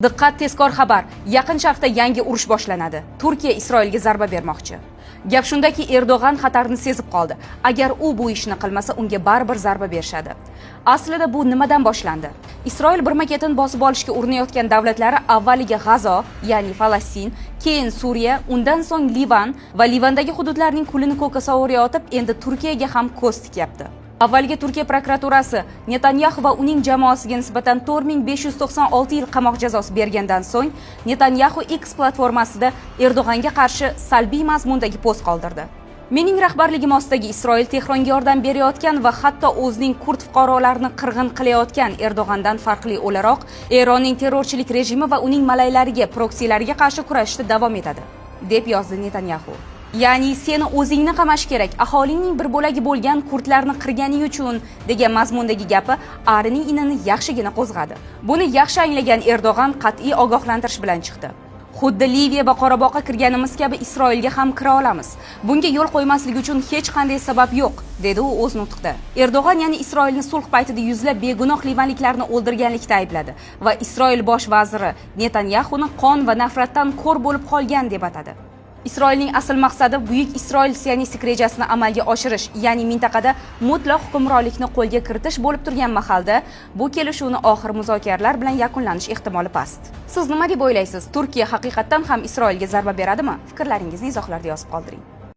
Diqqat, tezkor xabar! Yaqin Sharqda yangi urush boshlanadi. Turkiya Isroilga zarba bermoqchi. Gap shundaki, Erdo'g'an xatarni sezib qoldi. Agar u bu ishni qilmasa, unga baribir zarba berishadi. Aslida bu nimadan boshlandi? Isroil birma-ketin bosib olishga urinayotgan davlatlari avvaliga G'azo, ya'ni Falastin, keyin Suriya, undan so'ng Livan va Livandagi hududlarning kulini ko'kka sovurayotib, endi Turkiyaga ham ko'z tikyapti. Avvaliga Turkiya prokuraturasi Netanyaxu va uning jamoasiga nisbatan 4596 yil qamoq jazosi bergandan so'ng Netanyaxu X platformasida Erdo'g'anga qarshi salbiy mazmundagi post qoldirdi. "Mening rahbarligim ostidagi Isroil Tehronga yordam berayotgan va hatto o'zining kurd fuqarolarini qirg'in qilayotgan Erdo'g'andan farqli o'laroq Eronning terrorchilik rejimi va uning malaylariga, proksilariga qarshi kurashishda davom etadi", deb yozdi Netanyaxu. Ya'ni "Seni o'zingni qamash kerak, aholingning bir bo'lagi bo'lgan kurdlarni qirganing uchun", degan mazmundagi gapi arining inini yaxshigina qo'zg'adi. Buni yaxshi anglagan Erdo'g'an qat'iy ogohlantirish bilan chiqdi. "Xuddi Liviya va Qorabog'ga kirganimiz kabi Isroilga ham kira olamiz. Bunga yo'l qo'ymaslik uchun hech qanday sabab yo'q", dedi u o'z nutqida. Erdo'g'an, ya'ni Isroilni sulh paytida yuzlab begunoh livanliklarni o'ldirganlikda aybladi va Isroil bosh vaziri Netanyaxuni qon va nafratdan ko'r bo'lib qolgan deb atadi. Isroilning asl maqsadi Buyuk Isroil sionistik rejasini amalga oshirish, ya'ni mintaqada mutlaq hukmronlikni qo'lga kiritish bo'lib turgan mahalda bu kelishuvni oxiri muzokaralar bilan yakunlanish ehtimoli past. Siz nima deb o'ylaysiz? Turkiya haqiqatdan ham Isroilga zarba beradimi? Fikrlaringizni izohlarda yozib qoldiring.